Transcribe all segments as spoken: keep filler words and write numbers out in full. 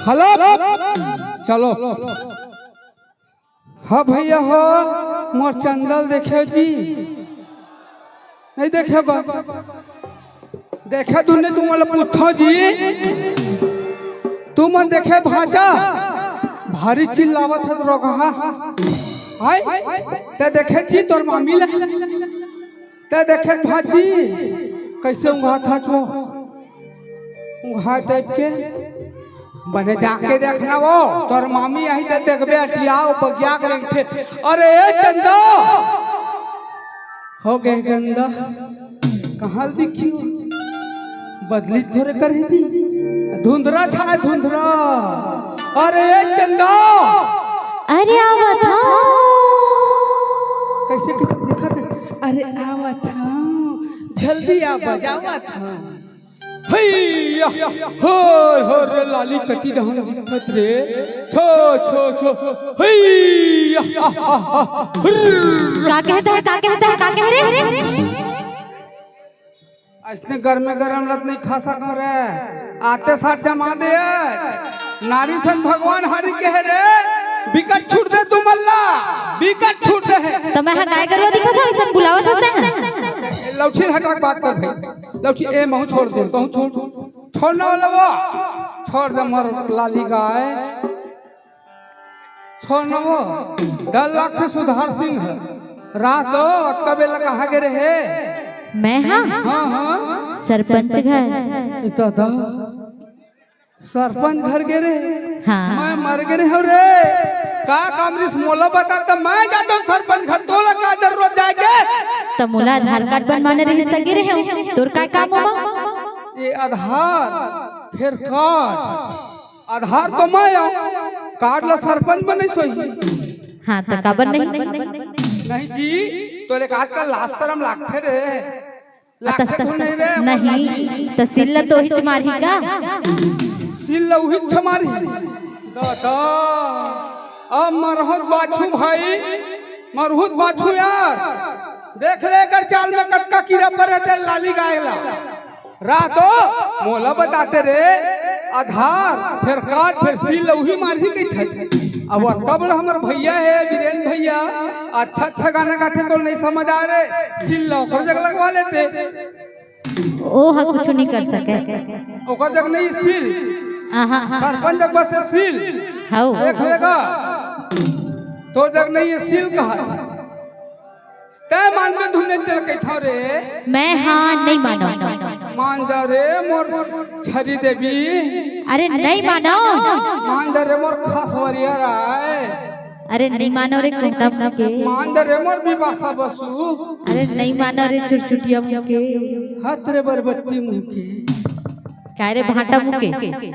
Hello, चलो। हाँ भैया हो, मोर चंदा ल देखे जी, नहीं देखे बा? देखे धुन नहीं, तुमन ल पूछथंव जी, तुमन देखे भांचा, भारी चिल्लावत हस रोगहा। हाय, तैं देखे जी तोर मामी ल? तैं देखे भांची, कइसे उँघात हस वो? उँघाय टाइप के। बने जाके देखना वो, तोर मामी आही त देखबे, अटिया वो बगिया के लेगथे। अरे ए चंदा, हो गे गंदा, कहाँ ल दिखी वो? बदली थोरे करे जी, धुंधरा छाय धुंधरा। अरे ए चंदा, अरे आवत हंव। कइसे कइसे देखत हे? अरे आवत हंव, जल्दी आ, बजावत हंव। हइया, होय, होय रे लाली कति डहन दिखत रे। छो, छो, छो। हइया, आ, आ, आ, हुर्र। का कहत हे, का कहत हे, का कहे रे? अइसने गरमे गरम ल त नइ खा सकंव रे। आते साथ जमा दे। नारी सन भगवान हरि कहे रे, बिकट छूट दे तुमन ला, बिकट छूट दे। त मैं हा गाय गरुवा दिखत हंव, अइसन बुलावत हस तैं हा? लौठी हटा के बात कर भाई। लौठी, ए, महूं छोड़ देंव, तहूं छोड़। छोड़ ना वाला वो। छोड़ दे मोर लाली गाय। छोड़ ना वो। डर लागथे सुधार सिंह ह। रात हो, अतका बेला कहाँ गे रहे? मैं हा? हाँ, हाँ। सरपंच घर। ए दादा, सरपंच घर गे रहे? हाँ। मैं मर गे रहेंव रे। का काम रिहिस मोला बता, त मैं जाथंव सरपंच घर, तोला का जरूरत जाय के? त मोला आधार कार्ड बनवाना रिहिस त गे रहेंव। तोर का काम ओमा? ए आधार, फेर कार्ड। आधार तो मैं आंव, कार्ड ला सरपंच बनइस होही। हाँ, त काबर नहीं? नहीं जी, तोला आजकल लाज सरम लागथे रे। अ, त लागथे स-, धुन नहीं रे, नहीं, त सील ला तो उहीच मारही का? सील ला उहीच मारही। दादा, अब मरहूं त बांचहूं भाई, मरहूं त बांचहूं यार। देख ले एकर चाल में कतका कीरा परे हे, लाली गाय ला। रातो मोला बताते रे, आधार, फेर कार्ड, फेर सील ल उही मारही कहिथे। अब अतका बड़ा हमर भैया हे, वीरेन भैया, अच्छा अच्छा गाना गाथे, तोला नहीं समझ आय रे, सील ल ओकर जग लगवा लेते। ओ ह कुछु नहीं कर सके। ओकर जग नहीं सील, आहा। सरपंच जग बस सील। हौ। देख लेगा, तोर जग नहीं हे सील कहत। तैं मानबे धुन नहीं तेला कहिथंव रे। मैं हाँ नहीं मानंव। मान जा रे मोर छरी देवी। अरे नहीं मानंव। मान जा रे मोर खसवरिया राय। अरे नहीं मानंव रे कुंदम के। मान जा रे मोर बिपाशा बसु। अरे नहीं मानंव रे चुरचुटिया मुके। हत रे बरबट्टी मुके। काय रे भांटा मुके?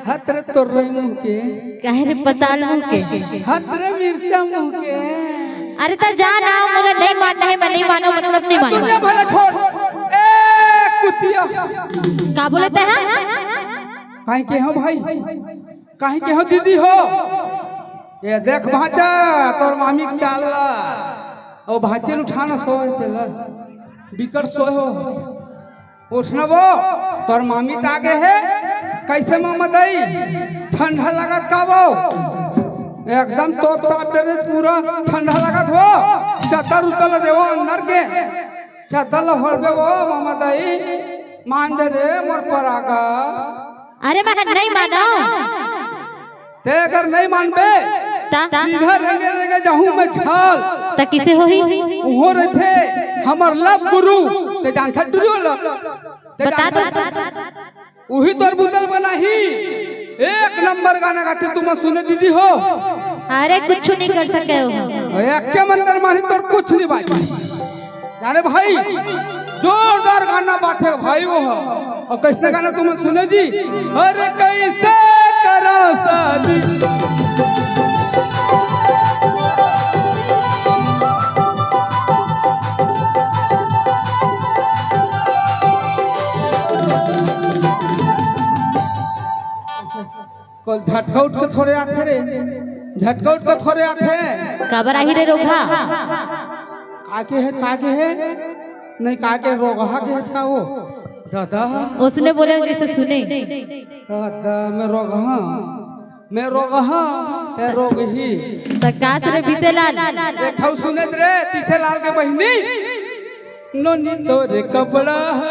हत रे तोर्रई मुके। काय रे पताल मुके? हत रे मिर्चा मुके। अरे त जा ना, मोला नहीं मानना हे, मैं नहीं मानंव, मतलब नहीं मानंव। दुनिया भला छोड़। ए कुतिया। का बोले तैं हा? काहे के हो भाई? काहे के हो दीदी हो? ए देख भांचा, तोर मामी के चाल ला। ओ भांचे ल उठाना सोय तेला। बिकट सोय हो। उठना वो, तोर मामी त आगे हे। कइसे मामा दाई? ठंडा लागत का वो? एकदम तोप ताप दे रे, पूरा ठंडा लागत हो। चद्दर उद्दर ल देवो अंदर के। चद्दर ल ओढ़बे वो मामा दाई। मान दे रे मोर परागा। अरे मैं नहीं मानंव। तैं अगर नहीं मानबे, ता? सीधा रेंगे रेंगे जाहूं मैं झाल। त किसे होही? उहों रहिथे हमर लव गुरु, तैं जानथस टुरी ल? तैं बता जानथस? दो। उही तोर बुता ल बनाही। एक नंबर गाना गाथे, तुमन सुने दीदी हो। अरे कुछु नहीं कर सके हो। एके मंतर मारही, तोर कुछु नहीं बाजी। जाने भाई, जोरदार गाना बात हे भाई वो ह। अउ कइसने गाना तुमन सुने जी? अरे कइसे करा शादी। कोई झटका उठ के थोरे आथे रे, झटका उठ के थोरे आथे। काबर आही रे रोगहा? का के हे, का के हे? नहीं, का के रोगहा के हे का वो? दादा। उसने बोले जैसे सुने। दादा, मैं रोगहा। मैं रोगहा, ते रोगही। त का से रे बिसेलाल? एक ठौ सुनत रे, तिसेलाल के बहिनी। नोनी तोरे कपड़ा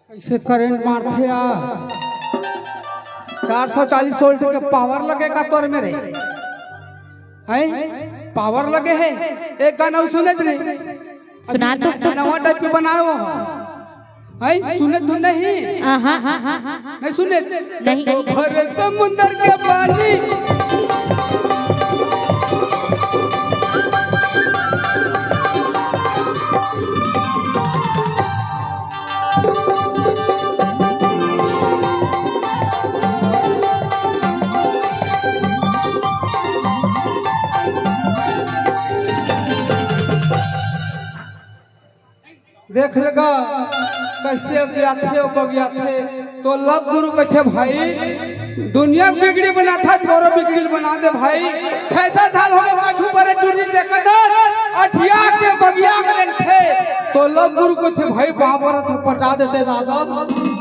कइसे करंट मारथे यार। चार सौ चालीस वोल्ट के पावर लगे का तोर मेर? हैं? पावर लगे हे। एक गाना अउ सुनत नहीं। सुना तो। नवा टाइप के बनाए हो। हैं? सुनत तो नहीं। आहा। नहीं सुनत। नहीं। तो भरे समुंदर के पानी। देख लेगा, कइसे अगियाथे, ओ बगियाथे। तो लव गुरु कथे, "भाई, दुनिया के बिगड़ी बनाथा, तोरो बिगड़ी बना दे भाई। छह सात साल हो गए, पाछू पर टूरी देखत हस, अठिया के बगिया के रंगथे।" तो लव गुरु कथे, "भाई, बाबर थे पटा देते दादा।"